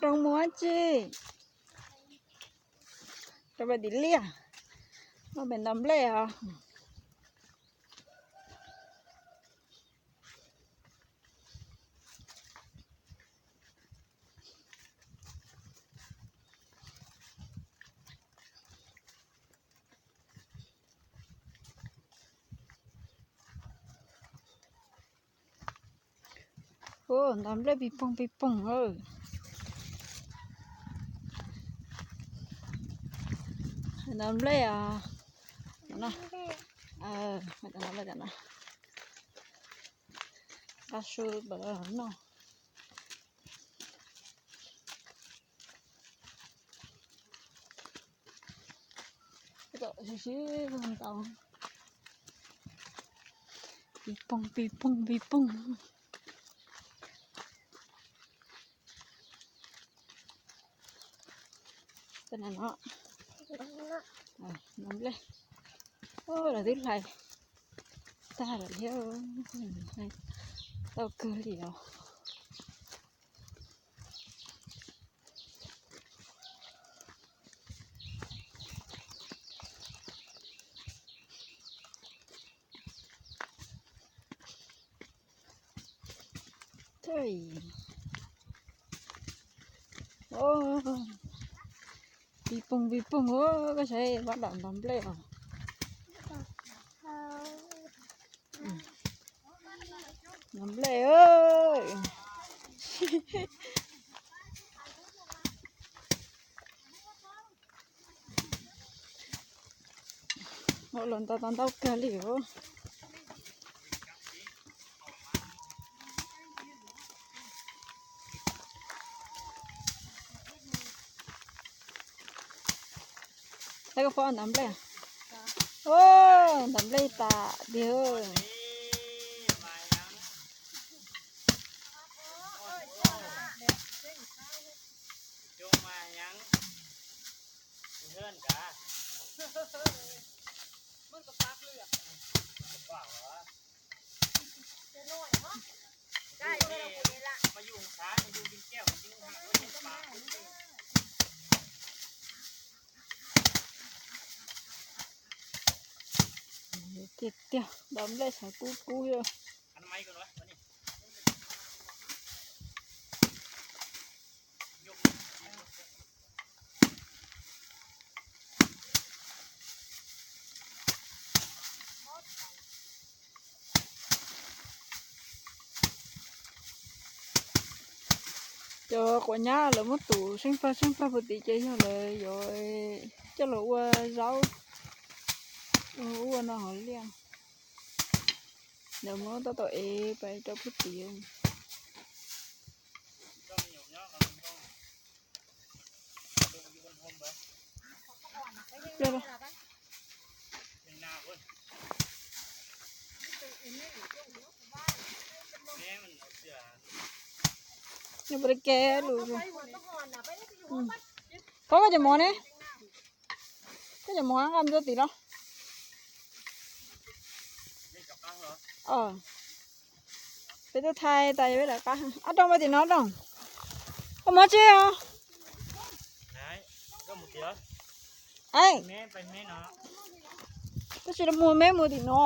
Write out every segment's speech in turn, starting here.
Rau mus dab tsi? Rau pem tim liaj, rau pem ntov nplej os. Ntov nplej pis poog pis poog. Ntov nplej os. Nqa su pam noj. Pis poog pis poog pis poog. Ntov nplej, lawv twb hlais tag lawm thiab, tau kawg li os. Pis poog pis poog, koj saib pab dam ntov nplej os. Ntov nplej. Ua los ntau tau ntau kawg li os. Saib koj pom ntov nplej. Ntov nplej tas tiag. Tiag tiag, ntov nplej xav kub kub yog. Cov quav nyab lawv muab tus seeb pag seeb pag puag tim ces yog lawv yuav coj los ua zaub, ua no hauv liaj. Lawv muab tau tau ev pais rau puag tim. Nws puas li kev lus. Koj, koj cov mov ne? Koj cov mov nqa mus rau tim los. Peb tuaj thaij tas yog peb lawv qab. Ab, Rooj, pab tim no Rooj. Koj mov tsis os? Ai, tab sis los mus, me mus tim no.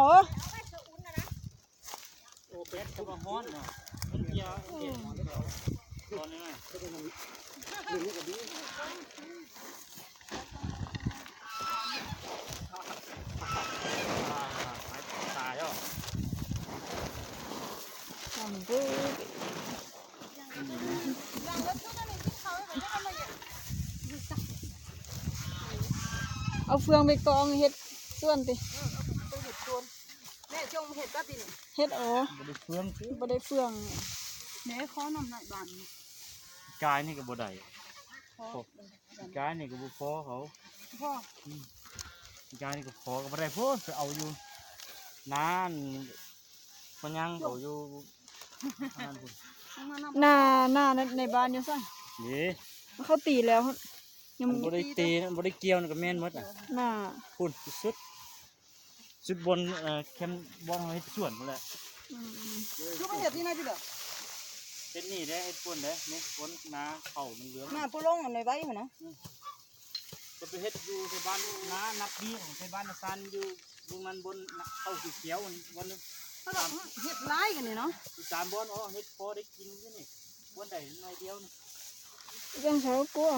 Au, Phương, peb koj hej tuaj tiag. Hej os, npau dej Phương. Cái này cái này cái bộ phó hổ. Cái này cái phó cái đây phó phải ầu du. Ná, có nhang ầu du. Na, na, na, này bà nhớ sao? Gì? Nó không tỉ lẹo. Nó bố đi tỉ, nó bố đi kêu nó cái men mất à? Na. Phun, sút. Sút bôn, kem bôn hơi chuẩn một lẹ. Chú có hiểu tin này chứ được? Hes nim, hes puas ntawd, hes puas na, hauv lwv. Mas puas loo nws vaib na. Ko peb hes yus tej npab na, nab pib hauv tej npab na, san yus, yus mas npua hauv xim khiav ua nws. Hes laib no, xav npua no hes pov deb kiv xwb ne, npua nraim no diau ne. Zoo sav kuv.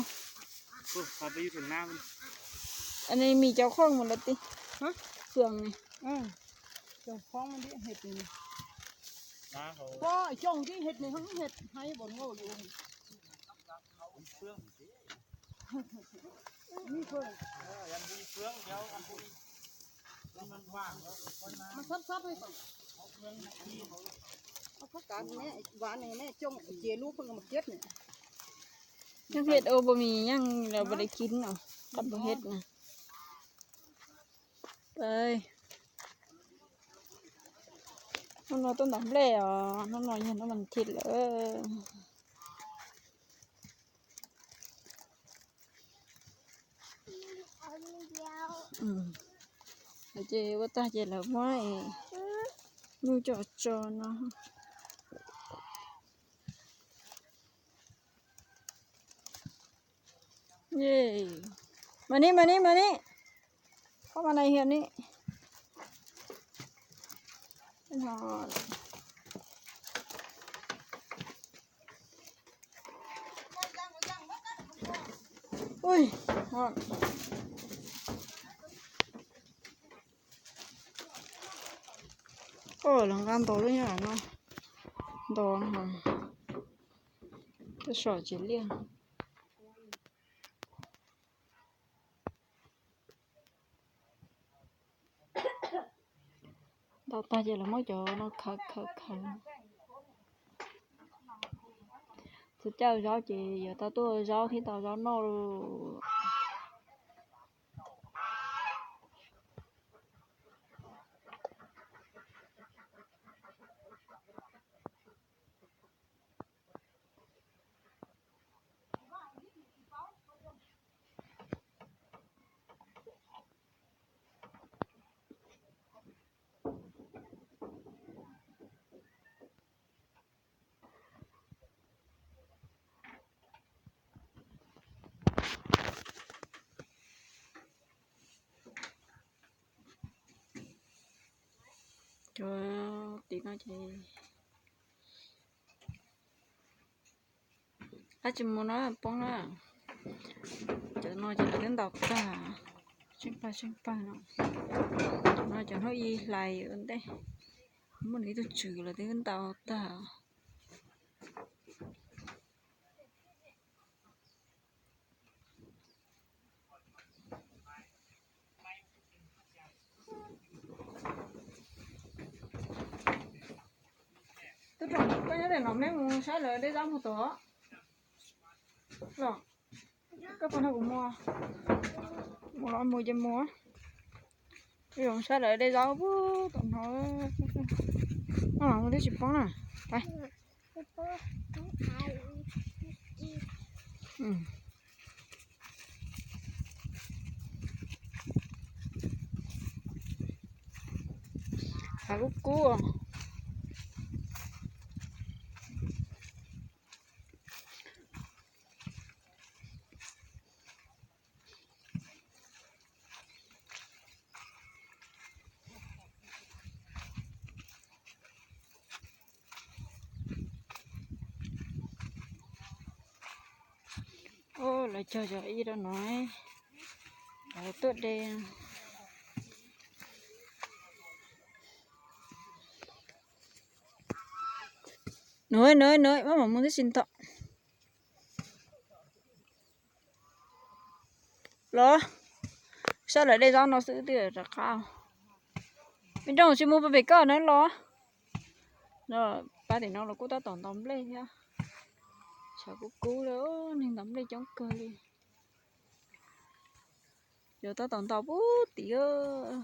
Peb yus tus na, anws mis cov khoom mus lawm ti, fwm ne. Cov khoom hes, xyoo ib hes ne, hes haib npaum no yus. Nyob hes ua puas mis yeej los puas li kib no, qab puas hes na. Hnub no tuaj ntaus nplej os, hnub no yog hnub vas thiv lawm. Ces ua tag ces lawv muab nyuj coj tso no. Mas ni, mas ni, mas ni. Koj mas na hiam ni. Koj los nqa ntaus lub nyob no, ntaus no, tej saum tsis liaj. Ntaus tag ces lawv muab cov no khaws khaws khaws. Txhua caij ua zaub ces yuav tau tuaj ua zaub thiab tau zaub noj lawm. Cov tim no ces dab tsi mus no poob na. Cov no ces lawv twb ntaus tag, tsheej pawg tsheej pawg no. Cov no cov hnub ib hlais ua ntej, muaj nws ib tug tswv lawv twb ntaus tag. Tub Rooj, koj nyob tim no meb mus saib lawv dej zaub mus tod los? Koj pom no kuv mus, mus los mus ces mus. Tub Rooj saib lawv dej zaub pub tom no. Mus twb tsis poob na. Hav kub kub. Lawv cog cov ib rau no, lawv tuaj de. Nws nws nws maj mam mus tib si ntawm los, saib lawv dej zaub no xwb twb rov qab. Me Rooj tsis mus pem koj na los. Pab tim no los kuj tab tom ntaus nplej thiab. Tshav kub kub li, neeg ntaus nplej coob kawg li. Yuav tab tom ntaus pub tim.